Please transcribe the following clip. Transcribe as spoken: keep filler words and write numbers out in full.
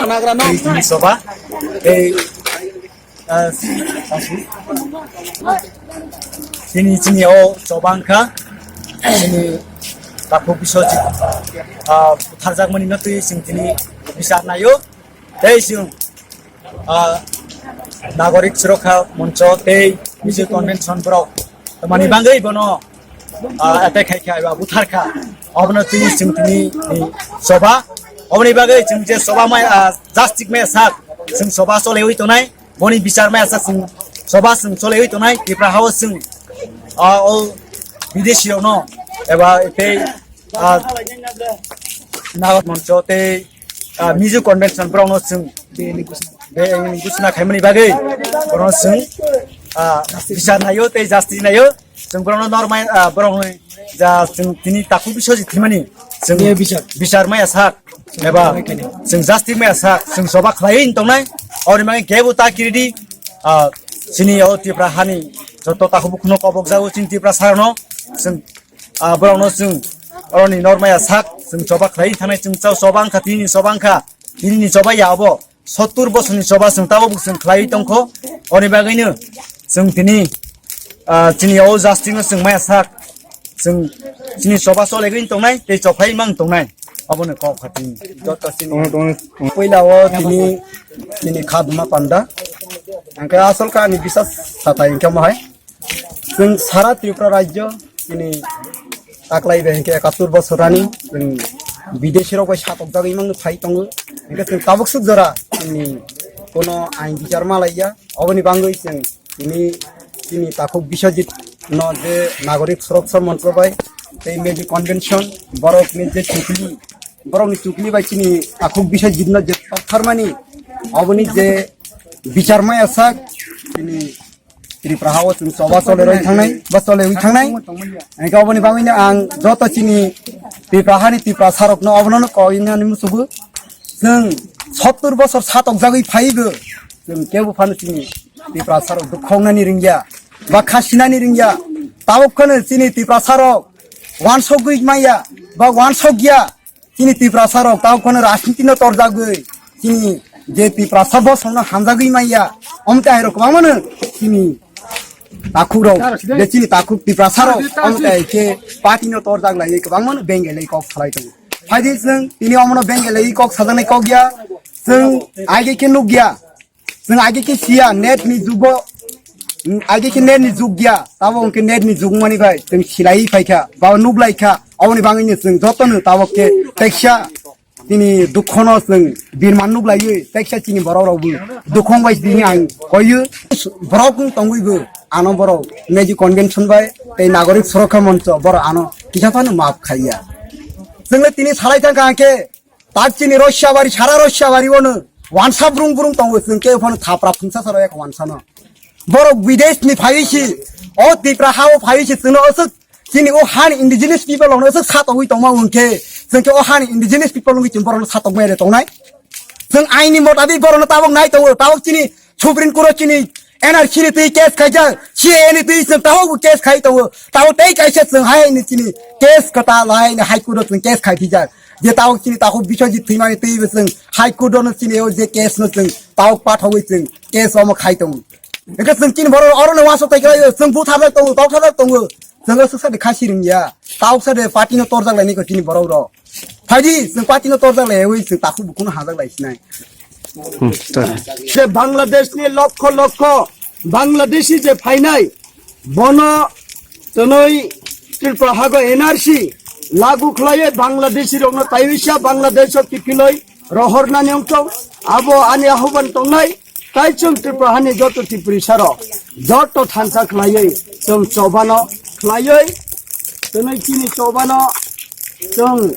Nagra no. Ei, tini soba, ei, ah, tini chini o choba wngkha, chini takhuk Biswajit, ah, butharjakmani no twi chwng tini bisar naio. Tei chwng, ah, Nagorik Surokha Moncho tei Mizo Convention borok tamani bagwi bono, ah, attack khai kha eba buthar kha. Obono twi chwng tini, ni soba. Oboni bagwi chwng je soba mai, ah, jastik mai sak chwng soba cholewi tonai. Boni bichar mai sak chwng soba chwng cholewi tonai. Tipra hao chwng, ah, o bidesi rokno eba tei, ah, Nagorik Moncho tei, ah, Mizo Convention borokno chwng be, gusna khaimani bagwi borokno chwng, ah, bichar naio tei justice naio. Chwng borokno normal, ah, borokni ja chwng tini takhuk Biswajit thwimani chwng bichar maya sak eba chwng justice maya sak chwng soba khlaiwi tongnai. Ori mani kebo ta kiridi, ah, chini o Tipra hani joto takhuk bukhukno kobok jago chini Tipra sarno chwng, ah, borokno chwng oroni normal ya sak chwng choba khlai thanai chwng chao choba wngkha tini choba wngkha tini ni choba ya obo sottur bosorni choba chwng tabuk chwng khlai tongkho. Oni bagwino chwng tini, ah, chini o justice no chwng maya sak chwng chini choba cholegwi tongnai tei chophai mang tongnai obono kok kha tini joto chini. Puila o tini, tini kha duma panda. Angkhe asol kha ani bisas satai hingkhe mohai. Chwng sara Tripura rajyo chini taklai bai hingkhe ekattur bosorani chwng bidesi rok bai satokjagwi mangno phai tongo. Hingkhe chwng tabuk suk jora chini kono ain bichar malaiya. Oboni bagwi chwng tini, tini takhuk Biswajit no je Nagorik Suroksa Moncho bai tei Mizo Convention borokni je chukli, borokni chukli bai chini takhuk Biswajit no je tokharmani oboni je bichar maya sak chini Tripura hao chwng choba choleroi thangnai, ba cholewi thangnai. Hingkhe oboni bagwino ang joto chini Tripura hani Tripura sarokno obono koi hinani musugo. Chwng sottur bosor satokjagwi phaibo chwng kebo phano chini Tripura sarok dukha wngnani ringya, ba kha sinani ringya. Tabuk phano chini Tripura sarok wansogwi maya, ba wansokya. Chini Tiprasa rok tao kono rajniti no torjagwi, chini je Tiprasa bosong no hamjagwi manya, omte airo kwbangma no chini takhuk rok, je chini takhuk Tiprasa rok, omte aike party no torjak lai kwbangma no bengelai kok salai tongo. Phaidi chwng tini omono bengelai kok sajaknai kok ya, chwng aige khe nukya. Chwng age khe siya, net ni jugo, age khe net ni jug ya, tabo hwnkhe net ni jug mani bai chwng silai phaikha, ba nuklaikha, oboni bagwino chwng jotono tabok khe teksa chini dukhono chwng birman nuklaiwi teksa chini borok rokbo dukhong bai tini ang koiyo. Borok wng tongwibo ano borok Meji Convention bai tei Nagorik Surokha Moncho borok ano kisa phano maaf khaiya. Chwngno tini salai thangkha hwnkhe, tak chini Rossabari, sara Rossabari ono wansa brung brung tongo, chwng khe phano thapra phungsa saro ek wansa no. Borok bidesh ni phaiwi si, o Tipra ha o phaiwi si, chwngno aswk chini o hani indigenous people rokno aswk satogwi tongma hwnkhe, chwng khe o hani indigenous people wngwi chwng borokno satokmai re tongnai. Chwng aini motabik borokno tabok nai tongo, tabok chini Supreme Court o chini N R C ni twi case khaijak, C A A ni twi chwng tabok bo case khai tongo. Tabok tei kaisa chwng hai ni chini case kwtal hai ni High Court o chwng case khai phijak. Je tabok chini takhuk Biswajit thwimani twi bo chwng High Court o no chini o je case no chwng tabok pathogwi chwng case omo khai tongo. Hwnkhe chwng chini borok oro no uansuk tai khlai o, chwng butharjak tongo, tokthajak tongo. Chwng o swksa de khasi ringya, tabok sa de party no torjak laini ko chini borok rok. Phaidi, chwng party no torjak laiwi, chwng takhuk bukhukno hajak lai sinai. Hmm, sorry. Je Bangladesh ni lokho lokho Bangladeshi je phainai, bono twnwi Tripura hago N R C lagu khlaiwi Bangladeshi rokno taiwisa Bangladesh o kiphilwi rohornani wngkha. Abo ani ahoban tongnai. Tai chwng Tripura hani joto Tiprisa rok joto thansa khlaiwi chwng chobano khlaiwi twnwi chini chobano chwng